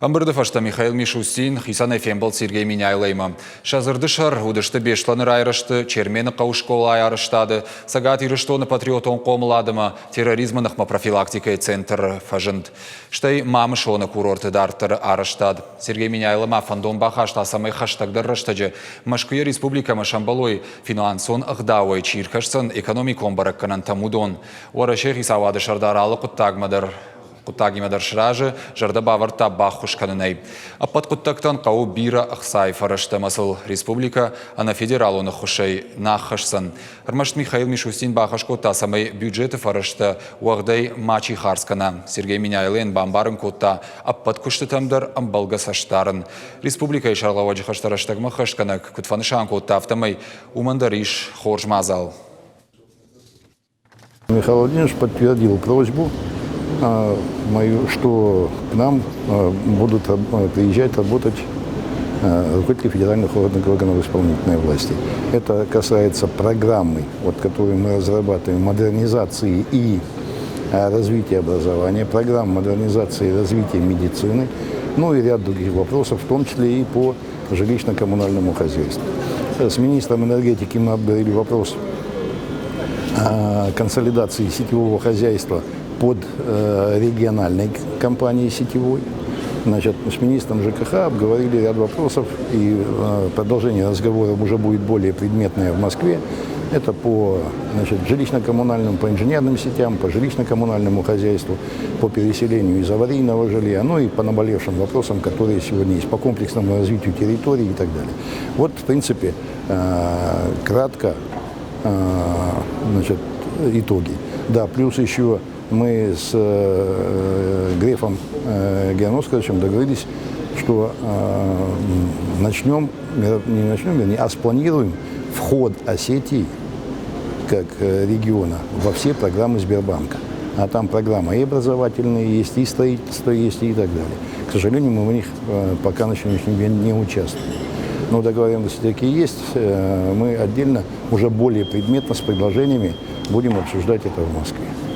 Ӕмбырды фӕстӕ Михаил Мишустин хицӕнӕй фембӕлд Сергей Меняйлоимӕ. Сӕ дзырды сӕр уыдысты Беслӕны райрӕзты, Чермены хъӕуы скъолайы арӕзтады, Цӕгат Ирыстоны патриотон хъомылад ӕмӕ терроризмы ныхмӕ профилактикӕйы центры фӕзынд. Стӕй Мамысоны курорты дарддӕры арӕзтад. Сергей Меняйло ма фӕндон бахаста, цӕмӕй хӕстӕгдӕр рӕстӕджы Мӕскуыйы республикӕмӕ сӕмбӕлой финансон ӕгъдауӕй чи ркӕсдзӕн экономикон бӕрӕггӕнӕнтӕм, уыдон. Уӕрӕсейы хицауады сӕрдар алы хъуыддагмӕ дӕр хъуыддагимӕ дӕр сразы, зӕрдӕ бавӕрдта баххуыс кӕнынӕй. Ӕппӕт хъуыддӕгтӕн хъӕуы бирӕ ӕхцайы фӕрӕзтӕ ӕмӕ сыл республикӕ ӕнӕ федералон ӕххуысӕй нӕ аххӕсдзӕн. Ӕрмӕст Михаил Мишустин бахӕс кодта, цӕмӕй бюджеты фӕрӕзтӕ уӕгъдӕй мачи хардз кӕна. Сергей Меняйлойӕн бамбарын кодта, ӕппӕт куыстытӕм дӕр ӕмбӕлгӕ цӕст дарын. Республикӕйы сӕргълӕууӕджы хӕстӕ рӕстӕгмӕ ӕххӕстгӕнӕг куыд фӕнысан кодта, афтӕмӕй уымӕн дӕр ис хорз мадзал. Михаил Владимирович подтвердил просьбу мою, что к нам будут приезжать работать руководители федеральных органов исполнительной власти. Это касается программы, вот, которую мы разрабатываем, модернизации и развития образования, программ модернизации и развития медицины, ну и ряд других вопросов, в том числе и по жилищно-коммунальному хозяйству. С министром энергетики мы обговорили вопрос консолидации сетевого хозяйства под региональной компанией сетевой. Значит, с министром ЖКХ обговорили ряд вопросов, и продолжение разговора уже будет более предметное в Москве. Это по, значит, жилищно-коммунальному, по инженерным сетям, по жилищно-коммунальному хозяйству, по переселению из аварийного жилья, ну и по наболевшим вопросам, которые сегодня есть, по комплексному развитию территории и так далее. Вот, в принципе, кратко, значит, итоги. Да, плюс еще мы с Грефом Германом Оскаровичем договорились, что начнем, не начнем, вернее, а спланируем вход Осетии как региона во все программы Сбербанка. А там программы и образовательные есть, и строительство есть, и так далее. К сожалению, мы в них пока на сегодняшний день не участвуем. Но договоренности такие есть. Мы отдельно, уже более предметно, с предложениями будем обсуждать это в Москве.